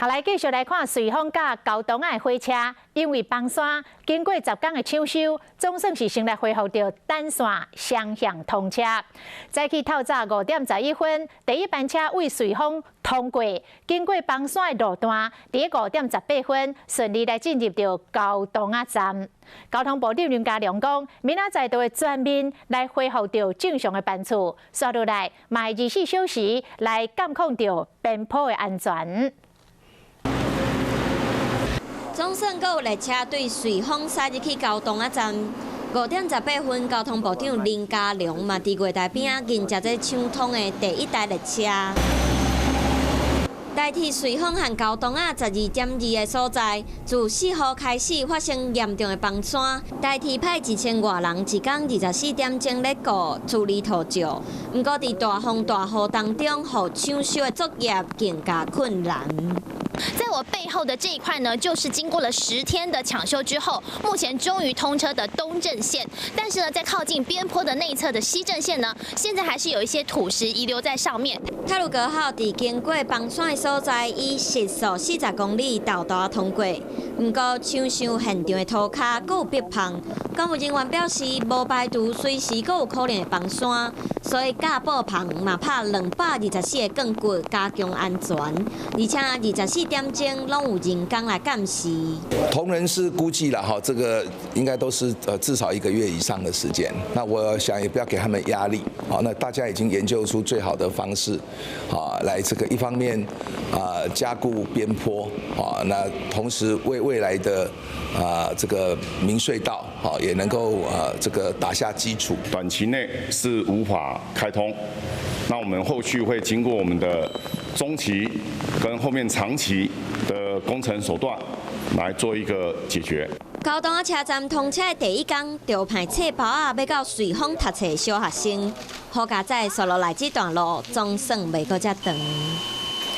好，來繼續來看瑞豐佮高洞仔的火車，因為崩山，經過10工的搶修，總算是先來恢復著單線雙向通車。早起透早5點11分，第一班車對瑞豐通過，經過崩山的路段，佇5點18分順利來進入著高洞仔站。交通部長林佳龍講，明仔載就會全面來恢復著正常的班次，紲落來嘛24小時來監控著邊坡的安全。總算閣有列車對瑞豐駛入去高洞仔站。5點18分，交通部長林佳龍嘛佇月台邊仔迎接這搶通的第一台列車。台鐵瑞豐和高洞仔12.2的所在，自4號開始發生嚴重的崩山，台鐵派1000外人，一工24點鐘咧顧處理土石。毋過佇大風大雨當中，予搶修的作業更加困難。在我背後的這一塊呢，就是經過了10天的搶修之後，目前終於通車的東正線。但是呢，在靠近邊坡的內側的西正線呢，現在還是有一些土石遺留在上面。太魯閣號佇經過崩山的所在，以時速40公里豆豆通過。毋過搶修現場的塗跤閣有壁縫，工務人員表示，無排除隨時閣有可能會崩山，所以架布棚嘛拍224個鋼骨加強安全，而且24點鐘攏有人工來監視。同仁是估計了哈，這個應該都是至少一個月以上的時間。那我想也不要給他們壓力，好，那大家已經研究出最好的方式，啊，來這個一方面啊加固邊坡，啊，那同時為未來的啊這個明隧道，好也能夠啊這個打下基礎。短期內是無法開通，那我們後續會經過我們的中期跟後面長期的工程手段來做一個解決。高洞仔車站通車的第一工，就派冊包仔欲到瑞豐讀冊的小學生，好佳哉，紲落來這段路總算袂閣遮長。